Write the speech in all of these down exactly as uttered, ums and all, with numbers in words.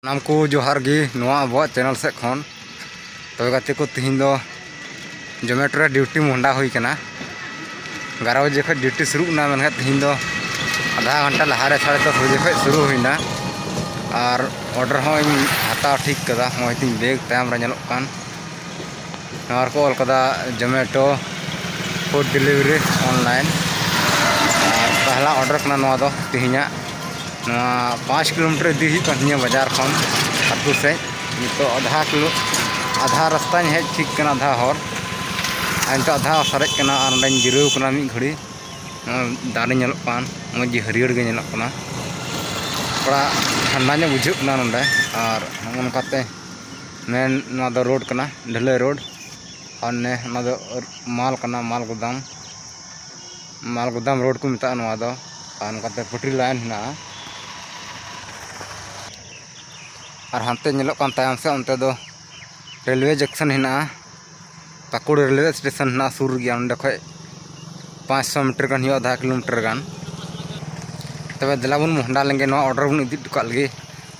ᱥᱟᱱᱟᱢ ᱠᱚ ᱡᱚᱦᱟᱨ ᱜᱮ ᱱᱚᱣᱟ ᱟᱵᱚᱣᱟᱜ ᱪᱮᱱᱮᱞ ᱥᱮᱫ ᱠᱷᱚᱱ᱾ ᱛᱚᱵᱮ ᱜᱟᱛᱮ ᱠᱚ, ᱛᱤᱦᱤᱧ ᱫᱚ ᱡᱚᱢᱮᱴᱳ ᱨᱮ ᱰᱤᱭᱩᱴᱤ ᱢᱚᱦᱰᱟ ᱦᱩᱭ ᱠᱟᱱᱟ᱾ ᱮᱜᱟᱨᱚ ᱵᱟᱡᱮ ᱠᱷᱚᱱ ᱰᱤᱭᱩᱴᱤ ᱥᱩᱨᱩᱜ ᱠᱟᱱᱟ, ᱢᱮᱱᱠᱷᱟᱱ ᱛᱤᱦᱤᱧ ᱫᱚ ᱟᱫᱷᱟ ᱜᱷᱚᱱᱴᱟ ᱞᱟᱦᱟᱨᱮ ᱥᱟᱲᱮ ᱫᱚᱥ ᱵᱟᱡᱮ ᱠᱷᱚᱱ ᱥᱩᱨᱩ ᱦᱩᱭᱱᱟ᱾ ᱟᱨ ᱚᱰᱟᱨ ᱦᱚᱸᱧ ᱦᱟᱛᱟᱣ ᱴᱷᱤᱠ ᱠᱟᱫᱟ᱾ ᱱᱚᱜᱼᱚᱭ ᱛᱤᱧ ᱵᱮᱜᱽ ᱛᱟᱭᱚᱢ ᱨᱮ ᱧᱮᱞᱚᱜ ᱠᱟᱱ, ᱱᱚᱣᱟ ᱨᱮᱠᱚ ᱚᱞ ᱠᱟᱫᱟ ᱡᱚᱢᱮᱴᱳ ᱯᱷᱩᱰ ᱰᱮᱞᱤᱵᱷᱟᱨᱤ ᱚᱱᱞᱟᱭᱤᱱ᱾ ᱟᱨ ᱯᱟᱦᱞᱟ ᱚᱰᱟᱨ ᱠᱟᱱᱟ ᱱᱚᱣᱟ ᱫᱚ ᱛᱤᱦᱤᱧᱟᱜ᱾ ᱱᱚᱣᱟ ᱯᱟᱸᱪ ᱠᱤᱞᱳᱢᱤᱴᱟᱨ ᱤᱫᱤ ᱦᱩᱭᱩᱜ ᱠᱟᱱ ᱛᱤᱧᱟᱹ ᱵᱟᱡᱟᱨ ᱠᱷᱚᱱ ᱟᱹᱛᱩ ᱥᱮᱫ᱾ ᱱᱤᱛᱚᱜ ᱟᱫᱷᱟ ᱠᱤᱞᱳ, ᱟᱫᱷᱟ ᱨᱟᱥᱛᱟᱧ ᱦᱮᱡ ᱴᱷᱤᱠ ᱠᱟᱱᱟ, ᱟᱫᱷᱟ ᱦᱚᱨ᱾ ᱟᱨ ᱱᱤᱛᱚᱜ ᱟᱫᱷᱟ ᱥᱟᱨᱮᱡ ᱠᱟᱱᱟ ᱟᱨ ᱚᱸᱰᱮᱧ ᱡᱤᱨᱟᱹᱣ ᱠᱟᱱᱟ ᱢᱤᱫ ᱜᱷᱟᱹᱲᱤ᱾ ᱱᱚᱣᱟ ᱫᱟᱨᱮ ᱧᱮᱞᱚᱜ ᱠᱟᱱ ᱢᱚᱡᱽ ᱜᱮ ᱦᱟᱹᱨᱭᱟᱹᱲ ᱜᱮ ᱧᱮᱞᱚᱜ ᱠᱟᱱᱟ᱾ ᱛᱷᱚᱲᱟ ᱴᱷᱟᱱᱰᱟ ᱧᱚᱜ ᱵᱩᱡᱷᱟᱹᱜ ᱠᱟᱱᱟ ᱱᱚᱰᱮ᱾ ᱟᱨ ᱱᱚᱜᱼᱚ ᱱᱚᱝᱠᱟᱛᱮ ᱢᱮᱱ, ᱱᱚᱣᱟ ᱫᱚ ᱨᱳᱰ ᱠᱟᱱᱟ, ᱰᱷᱟᱹᱞᱟᱹᱭ ᱨᱳᱰ᱾ ᱟᱨ ᱱᱮ ᱚᱱᱟ ᱫᱚ ᱢᱟᱞ ᱠᱟᱱᱟ, ᱢᱟᱞ ᱜᱩᱫᱟᱢ, ᱢᱟᱞ ᱜᱩᱫᱟᱢ ᱨᱳᱰ ᱠᱚ ᱢᱮᱛᱟᱜᱼᱟ ᱱᱚᱣᱟ ᱫᱚ᱾ ᱟᱨ ᱱᱚᱝᱠᱟᱛᱮ ᱯᱟᱹᱴᱤ ᱞᱟᱭᱤᱱ ᱦᱮᱱᱟᱜᱼᱟ᱾ ᱟᱨ ᱦᱟᱱᱛᱮ ᱧᱮᱞᱚᱜ ᱠᱟᱱ ᱛᱟᱭᱚᱢ ᱥᱮᱫ, ᱚᱱᱛᱮ ᱫᱚ ᱨᱮᱞᱣᱮ ᱡᱚᱸᱠᱥᱚᱱ ᱦᱮᱱᱟᱜᱼᱟ, ᱯᱟᱹᱠᱩᱲ ᱨᱮᱞᱣᱮ ᱥᱴᱮᱥᱚᱱ ᱦᱮᱱᱟᱜᱼᱟ ᱥᱩᱨ ᱜᱮᱭᱟ, ᱚᱸᱰᱮ ᱠᱷᱚᱡ ᱯᱟᱸᱪᱥᱚ ᱢᱤᱴᱟᱨ ᱜᱟᱱ ᱦᱩᱭᱩᱜᱼᱟ, ᱟᱫᱷᱟ ᱠᱤᱞᱳᱢᱤᱴᱟᱨ ᱜᱟᱱ᱾ ᱛᱚᱵᱮ ᱫᱮᱞᱟ ᱵᱚᱱ ᱢᱚᱦᱰᱟ ᱞᱮᱱᱜᱮ, ᱱᱚᱣᱟ ᱚᱰᱟᱨ ᱵᱚᱱ ᱤᱫᱤ ᱦᱚᱴᱚ ᱠᱟᱜ ᱞᱮᱜᱮ᱾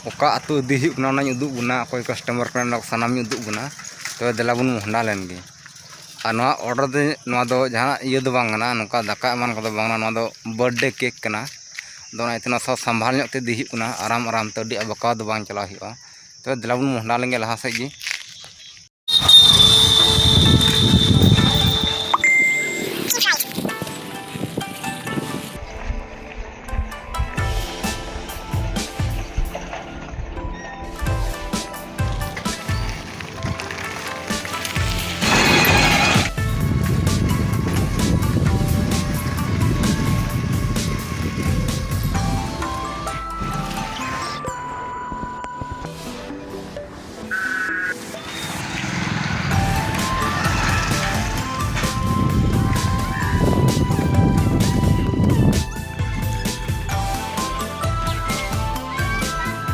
ᱚᱠᱟ ᱟᱹᱛᱩ ᱤᱫᱤ ᱦᱩᱭᱩᱜ ᱠᱟᱱᱟ ᱚᱱᱟᱧ ᱩᱫᱩᱜ ᱵᱚᱱᱟ, ᱚᱠᱚᱭ ᱠᱟᱥᱴᱚᱢᱟᱨ ᱠᱟᱱᱟ ᱚᱱᱟ ᱥᱟᱱᱟᱢᱤᱧ ᱩᱫᱩᱜ ᱵᱚᱱᱟ᱾ ᱛᱚᱵᱮ ᱫᱮᱞᱟ ᱵᱚᱱ ᱢᱚᱦᱰᱟ ᱞᱮᱱᱜᱮ᱾ ᱟᱨ ᱱᱚᱣᱟ ᱚᱰᱟᱨ ᱫᱚ, ᱱᱚᱣᱟ ᱫᱚ ᱡᱟᱦᱟᱱᱟᱜ ᱤᱭᱟᱹ ᱫᱚ ᱵᱟᱝ ᱠᱟᱱᱟ, ᱱᱚᱝᱠᱟ ᱫᱟᱠᱟ ᱮᱢᱟᱱ ᱠᱚᱫᱚ ᱵᱟᱝ ᱠᱟᱱᱟ, ᱱᱚᱣᱟ ᱫᱚ ᱵᱟᱨᱛᱷᱰᱮ ᱠᱮᱠ ᱠᱟᱱᱟ᱾ ᱟᱫᱚ ᱚᱱᱟ ᱤᱭᱟᱹᱛᱮ ᱱᱚᱣᱟ ᱥᱟᱶ ᱥᱟᱢᱵᱷᱟᱞ ᱧᱚᱜ ᱛᱮ ᱤᱫᱤ ᱦᱩᱭᱩᱜ ᱠᱟᱱᱟ, ᱟᱨᱟᱢ ᱟᱨᱟᱢ ᱛᱮ, ᱟᱹᱰᱤ ᱟᱵᱟᱠᱟᱣ ᱫᱚ ᱵᱟᱝ ᱪᱟᱞᱟᱣ ᱦᱩᱭᱩᱜᱼᱟ᱾ ᱛᱚᱵᱮ ᱫᱮᱞᱟ ᱵᱚᱱ ᱢᱚᱦᱰᱟ ᱞᱮᱱᱜᱮ ᱞᱟᱦᱟ ᱥᱮᱫ ᱜᱮ᱾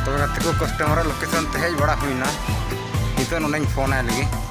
ᱛᱚᱵᱮ ᱜᱟᱛᱮ ᱠᱚ, ᱠᱟᱥᱴᱚᱢᱟᱨᱟᱜ ᱞᱳᱠᱮᱥᱚᱱ ᱛᱮ ᱦᱮᱡ ᱵᱟᱲᱟ ᱦᱩᱭᱱᱟ᱾ ᱱᱤᱛᱚᱜ ᱱᱚᱰᱮᱧ ᱯᱷᱳᱱ ᱟᱭ ᱞᱟᱹᱜᱤᱫ᱾